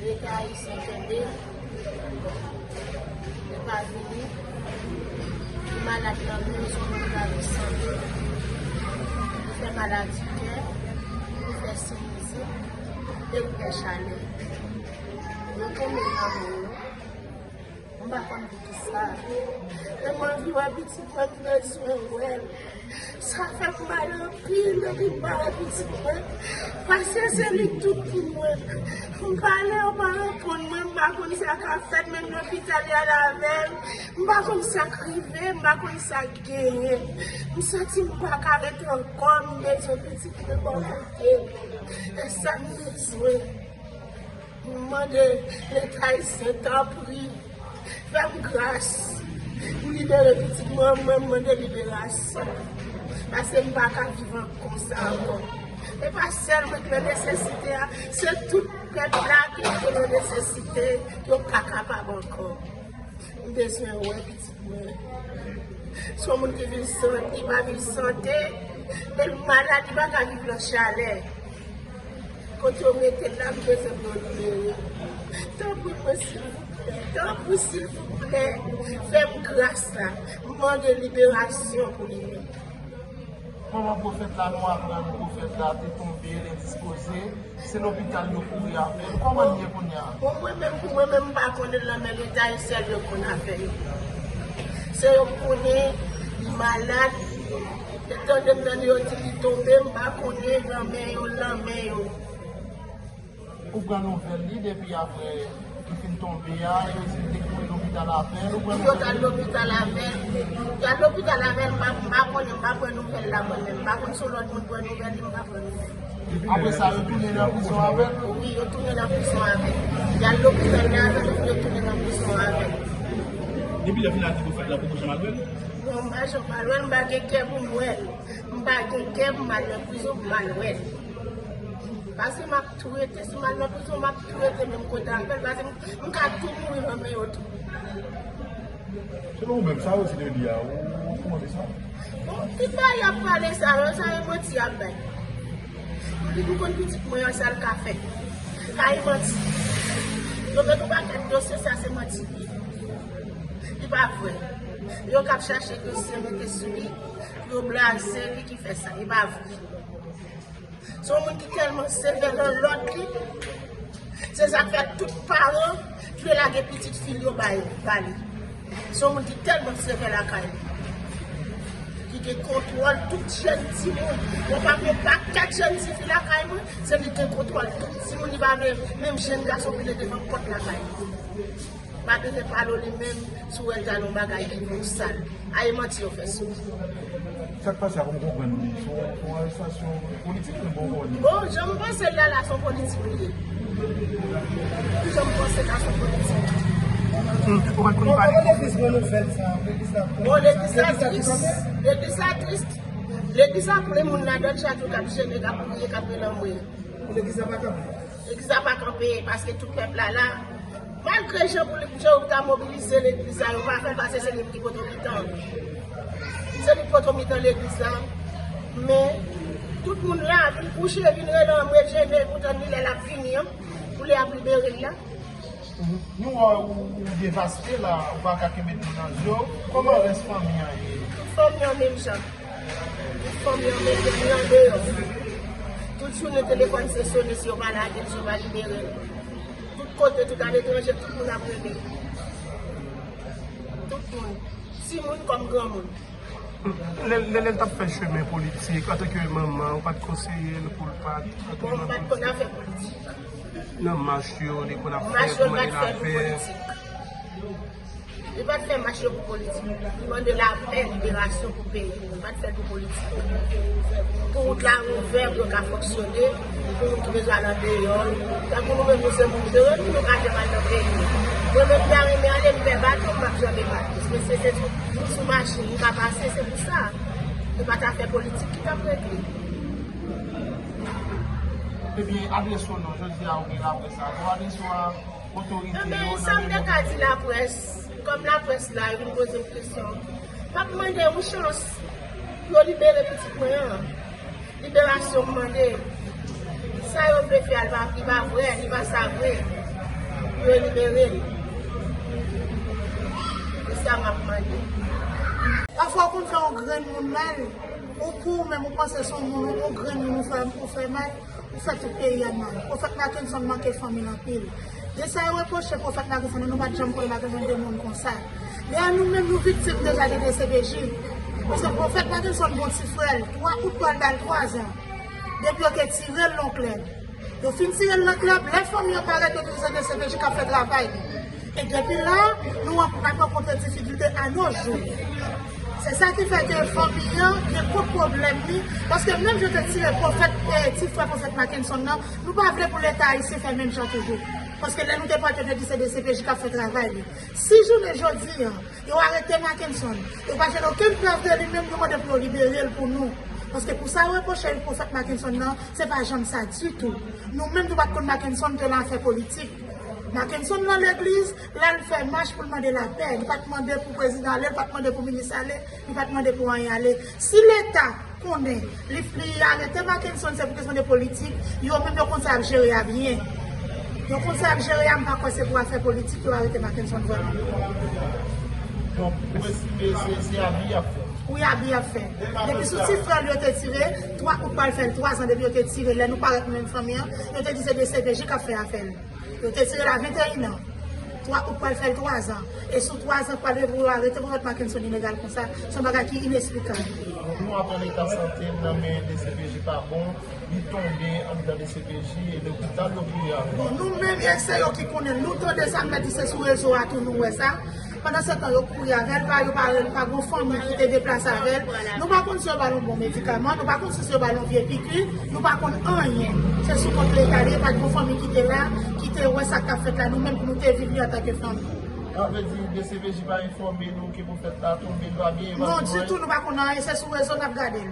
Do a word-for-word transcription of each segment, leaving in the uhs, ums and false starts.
Leta ayisyen kenbe, li pa vini, li malad nan men, li sou moun ki pa gen sante, li fè maladi kè, li fè sinizit, e li fè chalè. Yo kenbe nan men yo. M pa konn poukisa. E m anvi wè pitit mwen, m bezwen wè l. Sa fè m mal anpil, anpil mal pitit mwen. Paske se li tout pou mwen. M pale, yo pa reponn mwen, m pa konn sa k ap fèt, menm lopital y al avè l. M pa konn sa k rive, m pa konn sa k genyen. M santi m pa ka rete ankò, m bezwen pitit mwen bò kote m. E sa m bezwen. M mande Leta ayisyen, tanpri, fè m gras pou libere pitit mwen, mwen, m mande liberasyon. Paske m pa ka viv an-, konsa ankò. E pa sèl mwen ki nan nesesite a, se tout pèp la ki nan nesesite, yo pa kapab ankò. M bezwen wè pitit mwen. Se yon moun ki viv san, ki pa viv sante, e l malad, li pa ka viv nan chalè. Kote yo mete l la, m bezwen pou yo libere. Tanpri mwen, silvouplè, tanpri, silvouplè, fè m gras la. M mande liberasyon pou li menm. Manman pwofèt la, nou aprann pwofèt la te tonbe, l endispoze. Se lopital yo kouri avè l. Kòman l ye kounye a? Bon, mwen menm, pou mwen menm, m pa konnen l nan men Leta, e sèl yo konn afè yo. Se yo k konnen li malad. E tande m tande yo di li tonbe, m pa konnen, nan men yo, nan men yo. Ou pran nouvèl li depi apre li fin tonbe a, yo di l te kouri lopital avè l, ou pran nouvèl li? Yo t al lopital avè l. Yo t al lopital avè l, m pa, m pa konnen, m pa pran nouvèl la mwen menm. M pa konn si yon lòt moun pran nouvèl li, m pa pran nouvèl. Apre sa, yo tounen nan prizon avè l? Wi, yo tounen nan prizon avè l. Y al lopital la avè l, epi yo tounen nan prizon avè l. Depi lè fin la di pwofèt la poko janm al wè l? Non, m pa janm al wè l, m pa gen kè pou m wè l. M pa gen kè pou m al nan prizon pou m al wè l. Paske m ap tou rete, si m al nan prizon, m ap tou rete menm kote avè l, paske m, m ka tou mouri nan men yo tou. Selon ou menm, sa yo di de li a, ou, ou kòman sa? Bon, tout bagay y ap pale sa yo, sa yo manti y ap bay. M di nou konn pitit mwen an, sa l ka fè. Kay manti. Yo gen yon pakèt dosye, sa se manti li ye. Li pa vre. Yo k ap chache dosye mete sou li, pou yo blaze li ki fè sa. Li pa vre. Se yon moun ki tèlman sevè nan lòd li. Se sa k fè tout paran dwe lage pitit fi l yo ba, ba li. Se yon moun ki tèlman sevè lakay li. Ki gen kontwòl tout jèn timoun. Mwen pa gen pakèt jèn tifi lakay mwen, se li ki gen kontwòl tout timoun, li pa vle menm jèn gason vin devan pòt lakay li. Pa bezwen pale w li menm, si w wè l t al yon bagay ki pou sal. A, e manti yo fè sou li. Sa k pase a, pou m konprann li, se yon, se yon arestasyon politik oubyen bon, bon, li? Bon, jan m panse l la, la, se yon politik li ye. Jan m panse l la, se yon politik. Hmm, ou pa t konn pale? Bon, kòman legliz pran nouvèl sa? Legliz la, bon, legliz la tris. Legliz la tris. Legliz la plen moun ladan l chak jou k ap jene, k ap priye, k ap rele anmwe. Legliz la pa kanpe. Legliz la pa kanpe, paske tout pèp la la. Malgre jan pou jan yo ta mobilize legliz la, yo pa fè l, paske se li ki potomitan. Se li ki potomitan legliz la. Men, tout moun la, vin kouche, vin rele anmwe, jene, pou tann li lè l ap vini an, pou lè y ap libere l la. Mhm. Nou wè ou, ou devaste la, ou pa ka kenbe dlo nan zye w. Kòman rès fanmi an ye? Tout fanmi an menm jan. Tout fanmi an menm jan, li andeyò. Tout jounen telefòn se sone, si yo pa lage l, si yo pa libere l. Tout kote, tout aletranje, tout moun ap rele. Tout moun. Timoun kòm granmoun. Lè, lè, lè l t ap fè chemen politik, antanke manman, ou pa t konseye l pou l pa t antre nan politik? Bon, m pa t konn afè politik. Nan mach yo, li konn ap fè pou mande lapè. Mach yo, l pa t fè pou politik. Li pa t fè mach yo pou politik. Li mande lapè, liberasyon pou peyi. Li pa t fè l pou politik. Pou wout la ouvè, pou yo ka fonksyone, pou moun ki bezwen al andeyò. Tankou nou menm, nou se moun de, nou pa janm al nan peyi. Mwen menm, m ta renmen ale, m pè bato, m p ap janm pè bato. Men se, se sou, sou machin, m ka pase, se pou sa. Se pa t afè politik ki t ap regle. Ebyen, adrese w non, jodi a ou gen laprès la. Ou adrese w a otorite yo. Ebyen, sa m te ka di laprès, kòm laprès la, yo vin poze m kesyon. M ap mande yon chans pou yo libere pitit mwen an. Liberasyon m mande. Sa yo vle fè a, li pa, li pa vre, li pa sa vre. Yo libere l. Se sa m ap mande. Pafwa ou konn fè yon grenn moun mal, ou pou ou menm ou panse se yon moun, yon grenn moun ou fè, ou fè mal, ou fè tout peyi a mal. Pwofèt Mackenson manke fanmi l anpil. De sa yo repwoche Pwofèt Mackenson, nou pa t janm konnen Mackenson te moun konsa. Dayè nou menm nou viktim deja de D C P J. Paske Pwofèt Mackenson bon ti frè l, twa out pral ba l twa zan. Depi yo te tire l nan klèb. Yo fin tire l nan klèb, lè fanmi an parèt, yo te di se D C P J k ap fè travay li. E depi la, nou ap, ap rankontre difikilte a nos jours. Se sa ki fè ke fanmi an gen gwo pwoblèm li, paske menm jan yo te tire pwofèt, eh, ti frè pwofèt Mackenson nan, nou pa vle pou Leta ayisyen fè menm jan toujou. Paske lè nou te pati, yo te di se D C P J k ap fè travay li. Si jounen jodi an, yo arete Mackenson, yo pa jwenn okenn prèv de li menm, yo mande pou yo libere l pou nou. Paske pou sa yo repwoche pwofèt Mackenson nan, se pa janm sa ditou. Nou menm nou pa t konn Mackenson te nan afè politik. Mackenson nan legliz, l al fè mach pou l mande lapè. Li pa t mande pou prezidan ale, li pa t mande pou minis ale, li pa t mande pou anyen ale. Si Leta konnen li, li arete Mackenson, se pou kesyon de politik, yo menm yo konn sa y ap jere a byen. Yo konn sa y ap jere a, m pa kwè se pou afè politik yo arete Mackenson vrèman. Donk, ou estime se, se abi y ap fè? Wi, abi y ap fè. Depi sou ti frè l yo te tire, twa out pral fè l twa zan depi yo te tire, lè nou parèt nou menm fanmi an, yo te di se D C P J k ap fè afè l. Yo te tire l a venteyen an. Twa out pral fè l twa zan. E sou twa zan pral rive pou yo arete pwofèt Mackenson ilegal konsa, se yon bagay ki inesplikab. Nou aprann eta sante l nan men D C P J pa bon, li tonbe anndan D C P J, e lopital yo kouri avè l. Bon, nou menm, e se yo ki konnen l. Nou tande sa, m di se sou rezo a tou nou wè sa. Pandan se tan, yo kouri avè l, pa, yo pa, pa gon fanmi ki te deplase avè l. Nou pa konn si yo ba l yon bon medikaman, nou pa konn si se yo ba l yon vye piki, nou pa konn anyen. Se sou kont Leta li ye, pa t gon fanmi ki te la, ki te wè sa k ap fèt la, nou menm pou nou te viv li antanke fanmi. Sa vle di, D C P J pa enfòme nou ke pwofèt la tonbe, li pa gen evalyasyon? Non, ditou, nou pa konn anyen, se sou rezo n ap gade l.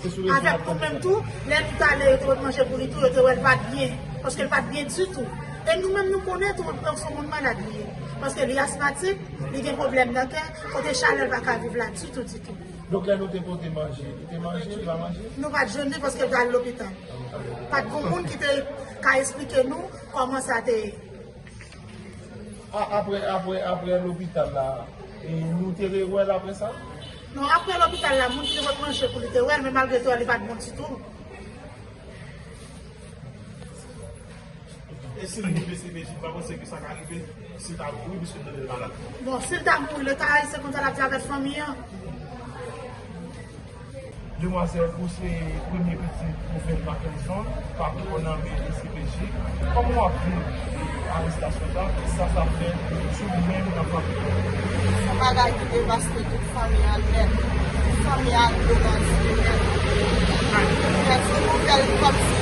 Se sou rezo n ap gade l. Avèk nou menm tou, lè nou t ale, yo te pot manje pou li tou, yo te wè l pa t byen, paske l pa t byen ditou. E nou menm, nou konnen tou, se yon moun malad li ye. Paske li asmatik, li gen pwoblèm nan kè, kote chalè l pa ka viv la ditou, ditou. Donk, lè nou te pote manje, li te manje, li pa manje? Nou pa t jwenn li paske l t al lopital. Pa t gon moun ki te ka esplike nou kòman sa te ye. A, apre, apre, apre lopital la, e nou te rewè l apre sa? Non, apre lopital la, moun ki te pot manje pou li te wè l, men malgre tou, li pa t bon ditou. E si l rive D C P J, pa panse ke sa ka rive si l ta mouri, piske l tande l malad? Bon, si l ta mouri, Leta ayisyen konn sa l ap di avèk fanmi an. Demwazèl, ou se premye pitit pwofèt Mackenson, pa pran nan men D C P J. Kòman w ap viv arestasyon sa a? Kisa sa fè sou ou menm nan fanmi w? Se yon bagay ki devaste tout fanmi an nèt. Tout fanmi an domajte nèt. Lè se nouvèl kòmsi,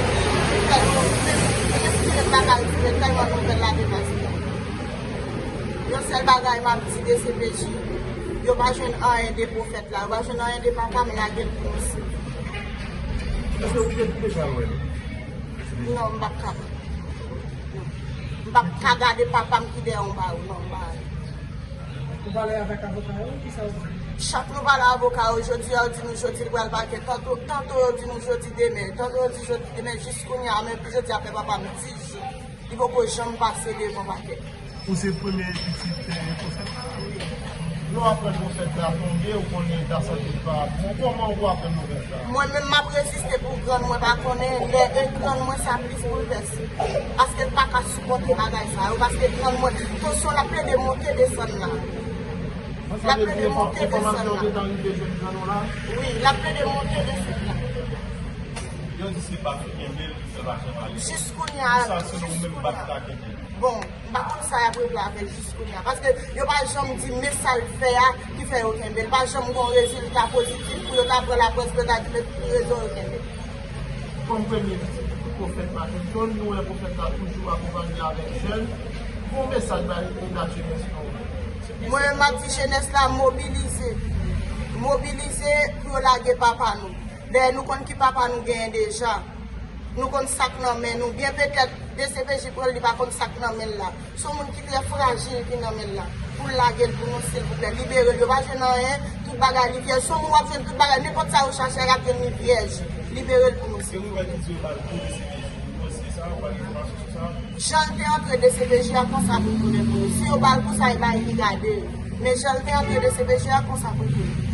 nouvèl nou menm, nou espere bagay dire tèlman nouvèl la devaste. Yon sèl bagay m ap di D C P J, yo pa jwenn anyen de pwofèt la, yo pa jwenn anyen de papa m, lage l pou nou swiv. Èske ou te deja wè l? Non, m p ap ka. M p ap ka gade papa m ki dèyè yon bawo, non, m pa. Ou pale avèk avoka yo, kisa yo di? Chak nou pale avoka yo, jodi a yo di nou jodi li pral pakè, tanto, tanto yo di nou jodi demen, tanto yo di jodi demen, jis kounye a, men jodi a fè papa m dis jou. Li poko janm pase devan pakè. Ou se premye pitit, eh, pwofèt la? Wi. Lè w aprann pwofèt la tonbe, ou konnen eta sante l pa bon. Kòman ou aprann nouvèl sa a? Mwen menm, m ap reziste pou grann mwen pa konnen, lè e grann mwen sa plis boulvèse. Paske l pa ka sipòte bagay sa yo, paske grann mwen, tansyon l ap plede monte desann la. L ap plede monte desann la. Wi, l ap plede monte desann la. Yo di se pa fi kenbe l, se pa janm ale. Jis kounye a, jis kounye a. Bon, m pa konn sa y ap regle avè l jis kounye a. Paske yo pa janm di men sa l fè a ki fè yo kenbe l. Pa janm gon rezilta pozitif pou yo ta pran laprès pou yo ta di men pou ki rezon yo kenbe l. Kòm premye pitit pwofèt Mackenson, nou wè pwofèt la toujou akonpanye avèk jèn. Bon mesaj bay jenès nou. Mwen, m ap di jenès la mobilize. Mobilize pou yo lage papa nou. Dayè, nou konn ki papa nou genyen deja. Nou konn sa k nan men nou. Byen petèt, D C P J pran l, li pa konn sa k nan men l la. Se yon moun ki trè frajil ki nan men l la. Pou l lage l pou nou, silvouplè. Libere l. Yo pa jwenn anyen. Tout bagay li vyèj. Se yon moun w ap jwenn tout bagay. Nenpòt sa yo chache a, y ap jwenn li vyèj. Libere l pou nou, silvouplè. Jan l te antre D C P J a konsa pou l tounen pou nou. Si yo ba l konsa, e bay li gade. Men jan l te antre D C P J a konsa pou l tounen.